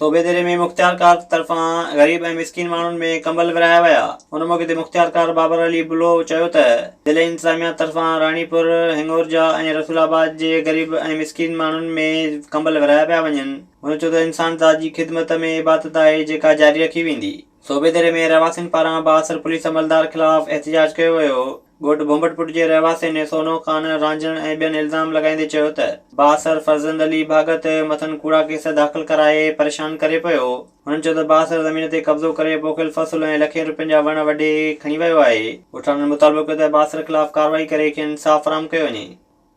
صوبيديري ۾ مختيارڪار طرفان غريب ۽ مسڪين ماڻهن ۾ ڪمبل ورهايا ويا. ان موقعي تي مختيارڪار بابر علي بلو چيو ته ضلعي انتظاميا طرفان راڻيپور، هڱورجا ۽ رسول آباد جي غريب ۽ مسڪين ماڻهن ۾ ڪمبل ورهايا پيا وڃن. هن چيو ته انسان ذات جي خدمت ۾ عبادت آهي جيڪا جاري رکي ويندي. صوبيديري ۾ رهواسين پاران بااثر پوليس عملدار خلاف احتجاج ڪيو ويو. ڳوٺ ڀونڀٽ پٽ جي رهواسين سونو خان رانجهڻ ۽ ٻين الزام لڳائيندي چيو ته بااثر فرزند علي ڀاڳت مٿن ڪوڙا ڪيس داخل ڪرائي پريشان ڪري پيو. هنن چيو ته بااثر زمين تي قبضو ڪري پوکيل فصل ۽ لکين روپين جا وڻ وڍي کڻي ويو آهي. ڳوٺاڻن مطالبو ڪيو ته بااثر خلاف ڪارروائي ڪري کين انصاف فراهم ڪيو وڃي.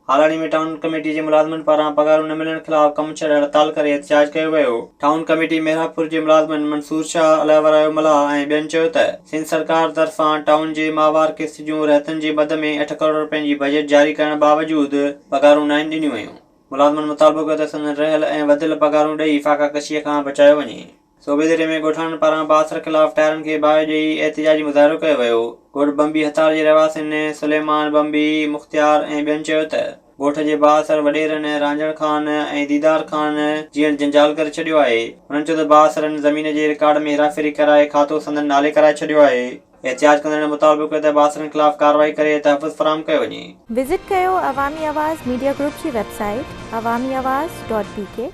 هالاڻي ۾ ٽائون ڪميٽي جي ملازمن پاران پگهارون نه ملڻ خلاف ڪم ڇڏ هڙتال ڪري احتجاج ڪيو ويو. ٽائون ڪميٽي محرابپور جي ملازمن منصور شاهه، الهه ورايو ملاح ۽ ٻين چيو ته سنڌ سرڪار طرفان ٽائون جي ماهوار قسط جون رهتن جي مد ۾ اٺ ڪروڙ رپين جي بجيٽ جاري ڪرڻ باوجود پگهارون ناهن ڏنيون ويون. ملازمن مطالبو ڪيو ته سندن رهيل ۽ وڌيل پگهارون ڏئي فاقا ڪشيء کان بچايو وڃي. صوبيديري ۾ ڳوٺاڻن پاران بااثر خلاف ٽائرن کي باهه ڏئي احتجاجي مظاهرو ڪيو ويو. ڳوٺ بمبي هٿار جي رهواسين سليمان بمبي، مختيار ۽ ٻين چيو ته ڳوٺ جي بااثر وڏيرن رانجهڻ خان ۽ ديدار خان جيئڻ جنجال ڪري ڇڏيو آهي. هنن چيو ته بااثرن زمين جي رڪارڊ ۾ هيراڦيري ڪرائي کاتو سندن نالي ڪرائي ڇڏيو آهي. احتجاج ڪندڙن مطالبو ڪيو ته بااثرن خلاف ڪارروائي ڪري تحفظ فراهم ڪيو وڃي. وزٽ ڪيو عوامي آواز ميڊيا گروپ جي website Awami Awaz dot B K.